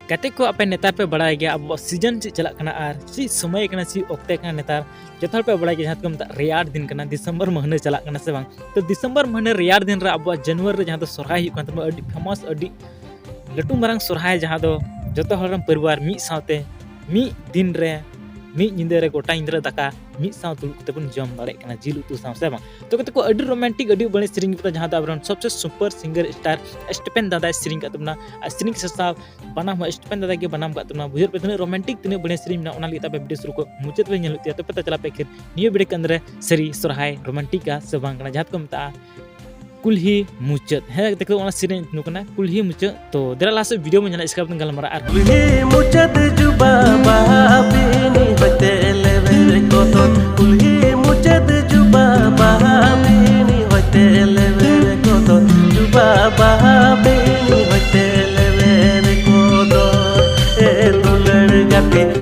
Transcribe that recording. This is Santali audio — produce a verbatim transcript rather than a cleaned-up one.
ᱜᱟᱛᱮ ᱠᱚ, ᱟᱯᱮ ᱱᱮᱛᱟᱨ ᱯᱮ ᱵᱟᱲᱟᱭ ᱜᱮᱭᱟ ᱟᱵᱚᱣᱟᱜ ᱥᱤᱡᱚᱱ ᱪᱮᱫ ᱪᱟᱞᱟᱜ ᱠᱟᱱᱟ ᱟᱨ ᱪᱮᱫ ᱥᱚᱢᱚᱭ ᱠᱟᱱᱟ, ᱪᱮᱫ ᱚᱠᱛᱮ ᱠᱟᱱᱟ ᱱᱮᱛᱟᱨ᱾ ᱡᱚᱛᱚ ᱦᱚᱲ ᱯᱮ ᱵᱟᱲᱟᱭ ᱜᱮᱭᱟ, ᱡᱟᱦᱟᱸ ᱫᱚᱠᱚ ᱢᱮᱛᱟᱜ ᱨᱮᱭᱟᱲ ᱫᱤᱱ ᱠᱟᱱᱟ, ᱰᱤᱥᱮᱢᱵᱚᱨ ᱢᱟᱹᱦᱱᱟᱹ ᱪᱟᱞᱟᱜ ᱠᱟᱱᱟ, ᱥᱮ ᱵᱟᱝ? ᱛᱚ ᱰᱤᱥᱮᱢᱵᱚᱨ ᱢᱟᱹᱦᱱᱟᱹ ᱨᱮᱭᱟᱲ ᱫᱤᱱ ᱨᱮ ᱟᱵᱚᱣᱟᱜ ᱡᱟᱱᱩᱣᱟᱨᱤ ᱨᱮ ᱡᱟᱦᱟᱸ ᱫᱚ ᱥᱚᱨᱦᱟᱭ ᱦᱩᱭᱩᱜ ᱠᱟᱱ ᱛᱟᱵᱚᱱᱟ, ᱟᱹᱰᱤ ᱯᱷᱮᱢᱟᱥ, ᱟᱹᱰᱤ ᱞᱟᱹᱴᱩ ᱢᱟᱨᱟᱝ ᱥᱚᱨᱦᱟᱭ, ᱡᱟᱦᱟᱸ ᱫᱚ ᱡᱚᱛᱚ ᱦᱚᱲ ᱨᱮᱱ ᱯᱚᱨᱤᱵᱟᱨ ᱢᱤᱫ ᱥᱟᱶᱛᱮ ᱢᱤᱫ ᱫᱤᱱ ᱨᱮ, ᱢᱤᱫ ᱧᱤᱫᱟᱹ ᱨᱮ ᱜᱚᱴᱟ ᱧᱤᱫᱟᱹ ᱨᱮ ᱫᱟᱠᱟ ᱢᱤᱫ ᱥᱟᱶ ᱫᱩᱲᱩᱵ ᱠᱟᱛᱮ ᱵᱚᱱ ᱡᱚᱢ ᱫᱟᱲᱮᱭᱟᱜ ᱠᱟᱱᱟ, ᱡᱤᱞ ᱩᱛᱩ ᱥᱟᱶ, ᱥᱮ ᱵᱟᱝ? ᱛᱚ ᱜᱟᱛᱮ ᱠᱚ, ᱟᱹᱰᱤ ᱨᱳᱢᱟᱱᱴᱤᱠ, ᱟᱹᱰᱤ ᱵᱟᱹᱲᱤᱡ ᱥᱮᱨᱮᱧ ᱠᱟᱫᱟ, ᱡᱟᱦᱟᱸ ᱫᱚ ᱟᱵᱚᱨᱮᱱ ᱥᱚᱵᱥᱮ ᱥᱩᱯᱟᱨ ᱥᱤᱝᱜᱟᱨ ᱥᱴᱟᱨ ᱥᱴᱤᱯᱮᱱ ᱫᱟᱫᱟᱭ ᱥᱮᱨᱮᱧ ᱠᱟᱫ ᱛᱟᱵᱚᱱᱟ᱾ ᱟᱨ ᱥᱮᱨᱮᱧ ᱥᱟᱥᱟᱣ ᱵᱟᱱᱟᱢ ᱦᱚᱸ ᱥᱴᱤᱯᱮᱱ ᱫᱟᱫᱟ ᱜᱮ ᱵᱟᱱᱟᱢ ᱠᱟᱫ ᱛᱟᱵᱚᱱᱟ᱾ ᱵᱩᱡᱷᱟᱹᱣ ᱯᱮ ᱛᱤᱱᱟᱹᱜ ᱨᱳᱢᱟᱱᱴᱤᱠ, ᱛᱤᱱᱟᱹᱜ ᱵᱟᱹᱲᱤᱡ ᱥᱮᱨᱮᱧ ᱢᱮᱱᱟᱜᱼᱟ, ᱚᱱᱟ ᱞᱟᱹᱜᱤᱫ ᱟᱯᱮ ᱵᱷᱤᱰᱤᱭᱳ ᱥᱩᱨᱩ ᱠᱚ ᱢᱩᱪᱟᱹᱫ ᱯᱮ ᱧᱮᱞ ᱦᱩᱭᱩᱜ ᱛᱟᱭᱟ, ᱛᱚᱵᱮ ᱛᱚ ᱪᱟᱞᱟᱜ ᱯᱮ ᱮᱠᱷᱤᱨ ᱱᱤᱭᱟᱹ ᱵᱤᱰᱤᱭᱳ ᱠᱮᱱᱫᱨᱮ ᱥᱟᱹᱨᱤ ᱥᱚᱨᱦᱟᱭ ᱨᱳᱢᱟᱱᱴᱤᱠᱟ ᱥᱮ ᱵᱟᱝ ᱠᱟᱱᱟ, ᱡᱟᱦᱟᱸ ᱫᱚᱠᱚ ᱢᱮᱛᱟᱜᱼᱟ ᱠᱩᱞᱦᱤ ᱢᱩᱪᱟᱹᱫ᱾ ᱦᱮᱸ ᱜᱟᱛᱮ ᱠᱚ, ᱚᱱᱟ ᱥᱮᱨᱮᱧ ᱧᱩᱛᱩᱢ ᱠᱟᱱᱟ ᱠᱩᱞᱦᱤ ᱢᱩᱪᱟᱹᱫ᱾ ᱛᱚ ᱫᱮᱞᱟ ᱞᱟᱦᱟ ᱥᱮᱫ ᱵᱷᱤᱰᱤᱭᱳ ᱵᱚᱱ ᱧᱮᱞᱟ, ᱤᱥᱠᱟᱨ ᱵᱚᱱ ᱜᱟᱞᱢᱟᱨᱟᱜᱼᱟ᱾ ᱟᱨ ᱠᱩᱞᱦᱤ ᱢᱩᱪᱟᱹᱫ ᱡᱩᱵᱟ ᱵᱟᱦᱟ ᱵᱤᱱᱤ ᱦᱚᱭᱛᱮ ᱞᱮᱵᱮᱨ ᱠᱚᱫᱚ, ᱠᱩᱞᱦᱤ ᱢᱩᱪᱟᱹᱫ ᱡᱩᱵᱟ ᱵᱟᱦᱟ ᱵᱤᱱᱤ ᱦᱚᱭᱛᱮ ᱞᱮᱵᱮᱨ ᱠᱚᱫᱚ, ᱡᱩᱵᱟ ᱵᱟᱦᱟ ᱵᱤᱱᱤ ᱦᱚᱭᱛᱮ ᱞᱮᱵᱮᱨ ᱠᱚᱫᱚ, ᱮ ᱫᱩᱞᱟᱹᱲ ᱜᱟᱛᱮ᱾